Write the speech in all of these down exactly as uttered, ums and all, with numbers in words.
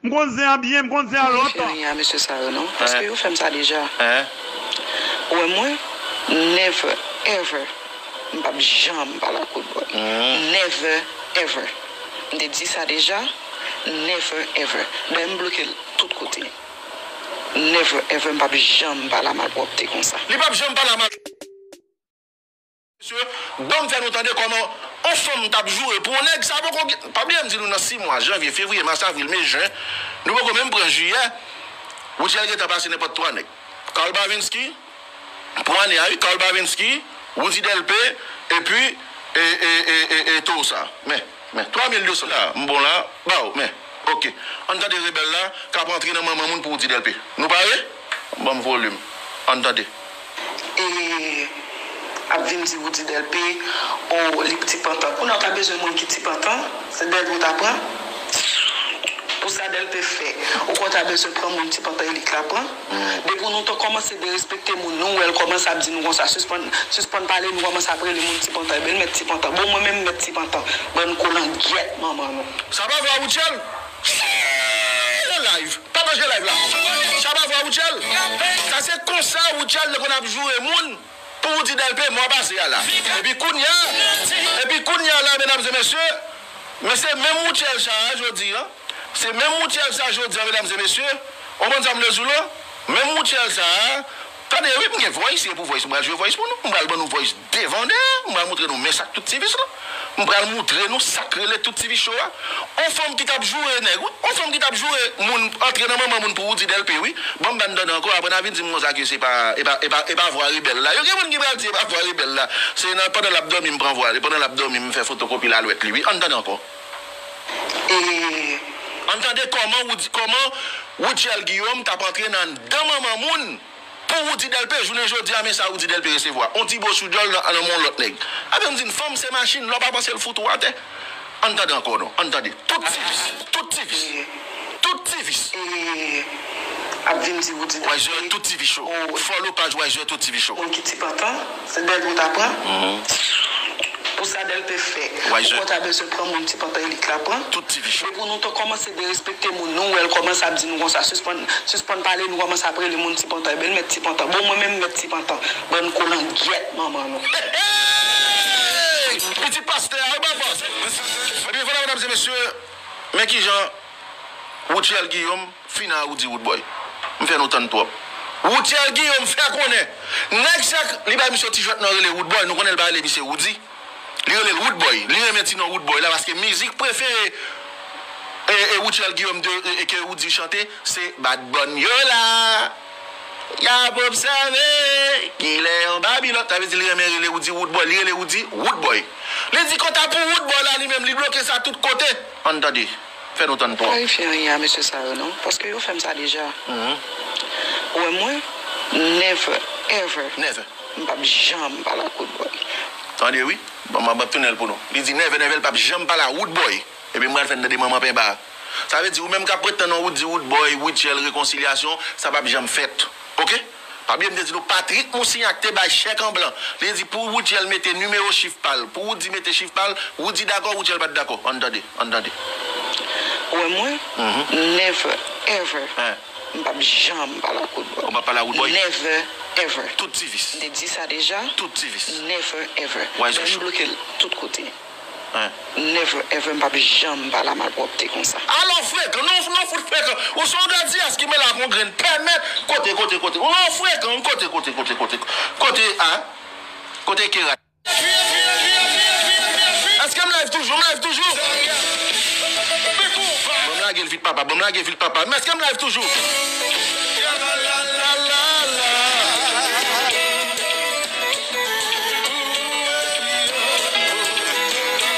M konn zen an byen, m konn zen an lontan. Fè anyen a mesye sa yo non, paske yo fè m sa deja. Ou wè mwen, never ever m p ap janm pale ak Roodboy. Never ever. M te di sa deja, never ever. Dayè m bloke l tout kote. Never ever m p ap janm pale a malpwòpte konsa. Li p ap janm pale a mal. Mesye, ban m fè nou tande kòman on fanm t ap joure pou on nèg sa poko gen. Pa bliye m di nou nan sis mwa, janvye, fevriye, mas, avril, me, jen, nou poko menm pran jiyè, Roodjel gentan pase nenpòt twa nèg. Carl Bavinski, pou ane a wi, Carl Bavinski, Roody Delpé, epi, e, e, e, e, e, Towo sa. Men, men, twa mil de san la, m bon la, ba w, men, oke. Ann tande rebèl la, k ap antre nan manman moun pou Roody Delpé. Nou pare? Ban m volim. Ann tande. E ap vin di Roody Delpé, o, li ti pantan. Kounye a w ta bezwen moun ki ti pantan, se Delpé w ta pran. Pou sa Delpé fè, ou kwè w ta bezwen pran moun ti pantan elit la pran? Depi nou t kòmanse derespekte moun, nou wè l kòmanse ap di nou konsa, sispann, sispann pale, nou kòmanse ap rele moun ti pantan. Ebyen, l mèt ti pantan. Bon, mwen menm, m mèt ti pantan. Bann kolangyèt manman nou. Sa pa vre, Roodjel? Nan live. Pa manje live la. Sa pa vre, Roodjel? Sa se konsa Roodjel te konn ap joure moun pou Roody Delpé mwa pase a la. Epi kounye a, epi kounye a la, medam e mesye, men se menm Roodjel sa a jodi a. Se menm Roodjel sa a jodi a, medam e mesye. Ou konprann sa m vle di w la? Menm Roodjel sa a, tande wi, m gen voice, se pou voice, m pral jwe voice pou nou. M pral ban nou voice devan dèyè, m pral montre nou men sa k tout ti vis la. M pral montre nou sa k rele tout ti vis cho a. On fanm ki t ap joure nèg, wi. On fanm ki t ap joure moun, antre nan manman moun pou Roody Delpé, wi. Ban m ba n tande ankò, apre n a vin di m konsa ke se pa, e pa, e pa, e pa vwa rebèl la. Yo gen moun ki pral di e pa vwa rebèl la. Se nan, pandan l ap dòmi, m pran vwa li, pandan l ap dòmi, m fè fotokopi lalwèt li, wi. Ann tande ankò. E ann tande kòman Roody, kòman Roodjel Guillaume t ap antre nan anndan manman moun pou Roody Delpé, jounen jodi a, men sa Roody Delpé resevwa. On ti bo sou dyòl nan, nan men yon lòt nèg. Apre m di n fanm se machin, lè w pa panse l fout ou atè. Ann tande ankò non, ann tande. Tout ti vis, tout ti vis, tout ti vis. E ap vin di Roody Delpé. Wiser, tout ti vis cho. Follow page Wiser, tout ti vis cho. Moun ki ti pantan, se Delpé w ta pran. Pou sa Delpé fè, ou kwè w ta bezwen pran moun ti pantan elit la pran. Tout ti vis cho. Depi nou t kòmanse derespekte moun, nou wè l kòmanse ap di nou konsa, sispann, sispann pale, nou kòmanse ap rele moun ti pantan. Ebyen, l mèt ti pantan. Bon, mwen menm, m mèt ti pantan. Bann kolangyèt manman nou. Hey! Pitit pastè a, wi, papa. Ebyen, vwala, medam e mesye, men kijan Roodjel Guillaume fin a Roody Roodboy. M fè nou tann twòp. Roodjel Guillaume fè konnen nèg sa k, li bay misye yon ti jwèt non, rele Roodboy. Nou konnen l pa rele misye Roody. Li rele l Roodboy. Li renmen ti non Roodboy la paske mizik prefere e, e Roodjel Guillaume de, e, e ke Roody chante, se Bad Bunny yo la. Y ap obsève kilè yon Babilòn. Sa vle di li renmen rele Roody Roodboy. Li rele Roody Roodboy. Li di konn ta pou Roodboy la li menm, li bloke sa tout kote. Ann tande. Fè nou tann twòp. Klarifye anyen a mesye sa yo non, paske yo fè m sa deja. Ou wè mwen, never ever. Never. M p ap janm pale ak Roodboy. Tande wi, ban m ap tounen l pou nou. Li di never, never, l p ap janm pale a Roodboy. Epi m pral fè n tande manman penba. Sa vle di ou menm k ap pretann non, Roody Roodboy, Roodjel, rekonsilyasyon, sa p ap janm fèt. Oke? Pa bliye m te di nou Patrick Moussignac te bay chèk an blan. Li di pou Roodjel mete nimewo chif pa l, pou Roody mete chif pa l, Roody dakò, Roodjel pa t dakò. Ann tande, ann tande. Ou wè mwen, never ever. M p ap janm pale ak Roodboy. Ou p ap pale ak Roodboy? Never ever. Tout ti vis. M te di sa deja. Tout ti vis. Never ever. Dayè m bloke l tout kote. Never ever m p ap janm pale a malpwòpte konsa. Alò frekan, nou, nou fout frekan. Ou se yon gadyas ki mele ak yon grenn pèmèt. Kote, kote, kote. Ou non frekan, kote, kote, kote, kote. Kote a? Kote Kera? Èske m live toujou? M live toujou? Ban m lage l vit papa, ban m lage l vit papa. Men èske m live toujou?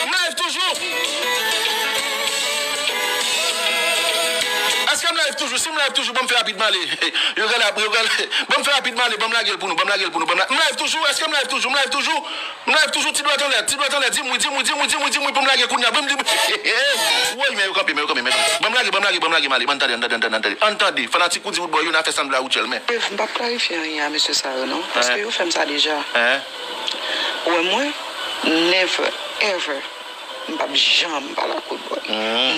M live toujou. Èske m live toujou? Si m live toujou, ban m fè rapid m ale. Yo gade ap, yo gade. Ban m fè rapid m ale, ban m lage l pou nou, ban m lage l pou nou, ban m la-, m live toujou? Èske m live toujou? M live toujou? M live toujou, ti dwèt anlè, ti dwèt anlè, di m wi, di m wi, di m wi, di m wi, pou m lage kounye a, ban m di m wi. Woy, men yo kanpe, men yo kanpe, men yo kanpe. Ban m lage, ban m lage, ban m lage m ale, ban n tande, ann tande, ann tande, ann tande. Ann tande, fanatik Roody Roodboy yo, n a fè sa n vle a Roodjel, men. M p ap klarifye anyen a mesye sa yo non, paske yo fè m sa deja. Ou wè mwen, never ever m p ap janm pale ak Roodboy.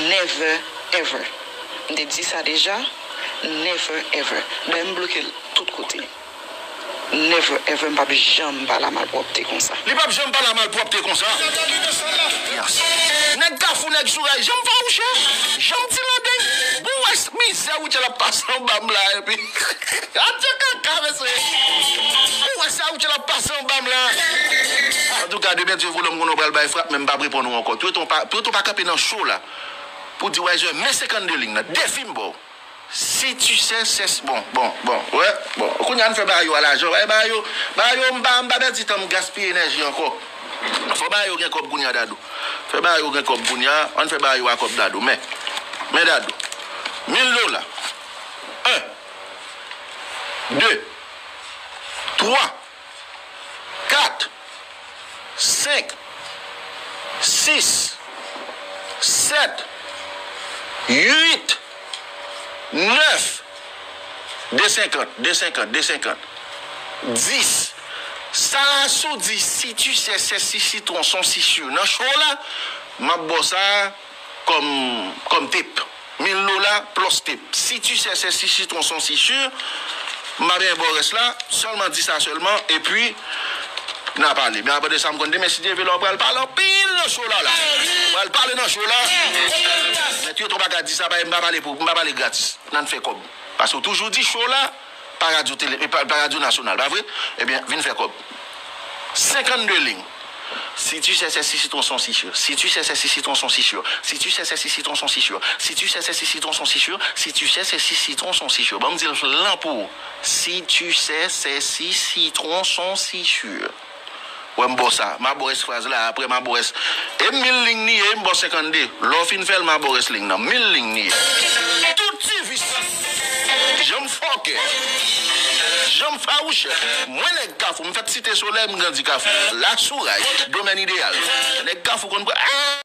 Never ever. M te di sa deja, never ever. Dayè m bloke l tout kote. Never ever, m p ap janm pale a malpwòpte konsa. Li p ap janm pale a malpwòpte konsa. Yes. Nèg Kafou, nèg Souraj, jan m fawouche, jan m ti landeng. Bon, wè mizè Rutshelle ap pase anba m la, epi. Adye kaka, mesye. Bon, wè sa Rutshelle ap pase anba m la. Antouka, de Bèdye volo m konnen w pral bay frap, men m p ap reponn ou ankò. Pyeton pa, Pyeton pa kanpe nan cho la pou di Wiser men senkannde ling nan. Defi m ba w. Si tu sais, c'est bon, bon, bon, wè, bon. Kounye a n fè ba yo a lajan, wè, ba yo, ba yo, m pa, m pa pèdi tan m gaspiye enèji ankò. Fò ba yo gen kòb kounye a, Dadou. Fè ba yo gen kòb kounye a, ann fè ba yo a kòb Dadou. Men, men Dadou. Mil dola. En, de, twa, kat, senk, sis, sèt, uit, nèf, de senkant, de senkant, de senkant, dis. Sa a sou di, si tu sais, c'est si citron sont si sûr. Nan cho la, m ap ba w sa a kòm, kòm tip. Mil dola plus tip. Si tu sais, c'est si citron sont si sûr. M pa benyen ba w rès la, sèlman di sa sèlman, epi n a pale. Men apre de sa, m konn demen, si Dye vle, w pral pale anpil nan cho la, la. W pral pale nan cho la. Men Pyeton pa ka di sa, paske m pa pale pou, m pa pale gratis. N a fè kòb. Paske w toujou di cho la, pa radyo tele, e pa, pa radyo nasyonal, pa vre? Ebyen, vin fè kòb. Senkannde ling. Si tu sais, c'est si citron sont si sûr. Si tu sais, c'est si citron sont si sûr. Si tu sais, c'est si citron sont si sûr. Si tu sais, c'est si citron sont si sûr. Si tu sais, c'est si citron sont si sûr. Ban m di l lan pou ou. Si tu sais, c'est si citron sont si sûr. Wè m ba w sa. M a ba w rès fraz la, apre m a ba w rès. E mil ling li ye, m ba w senkannde. Lè w fin fè l, m a ba w rès ling nan. Mil ling li ye. Tout ti vis. Jan m fòkè. Jan m fawouchè. Mwen nèg Kafou, m fèt Site Solèy, m grandi Kafou. Lasouraj, Domèn Ideyal. Nèg Kafou konn pran.